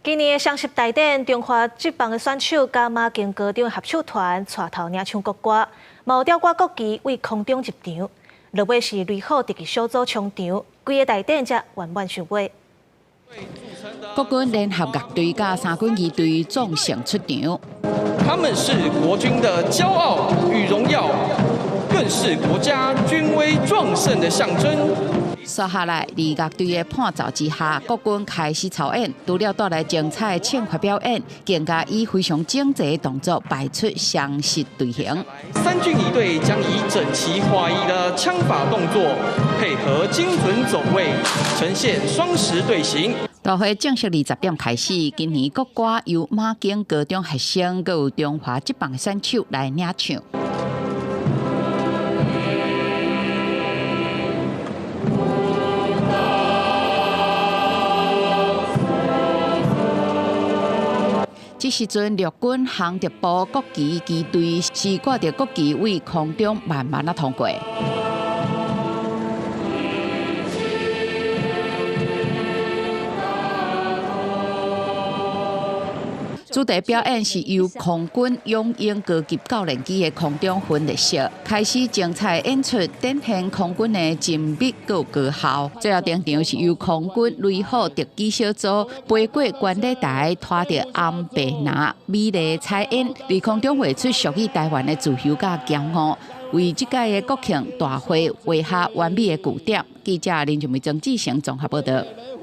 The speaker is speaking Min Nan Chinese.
今年的雙十大典，中華職棒的選手佮馬經高中合唱團帶頭領唱國歌，嘛有吊掛國旗對空中入場。落尾是雷虎特技小組衝場，規个大典才圓滿收尾。國軍聯合樂隊佮三軍儀隊壯聲出場。他們是國軍的驕傲與榮耀，更是國家軍威壯盛的象徵。接下來，佇樂隊的伴奏之下，國軍開始操演，除了帶來精彩的槍法表演，更加以非常整齊的動作擺出雙十隊形。三軍儀隊將以整齊劃一的槍法動作，配合精準走位，呈現雙十隊形。大會正式20點開始，今年國歌由馬經高中學生，閣有中華職棒選手來領唱。這時陣，陸軍航特部國旗機隊是掛著國旗對空中慢慢仔通過。主題表演是由空軍勇鷹高級教練機的空中分列式開始精彩演出，展現空軍的精密閣高效。最後登場是由空軍雷虎特技小組飛過觀禮台，拖著紅白藍美麗彩煙，佇空中畫出屬於台灣的自由佮驕傲，為這屆的國慶大會畫下完美的句點。記者林俊梅、曾志成綜合報道。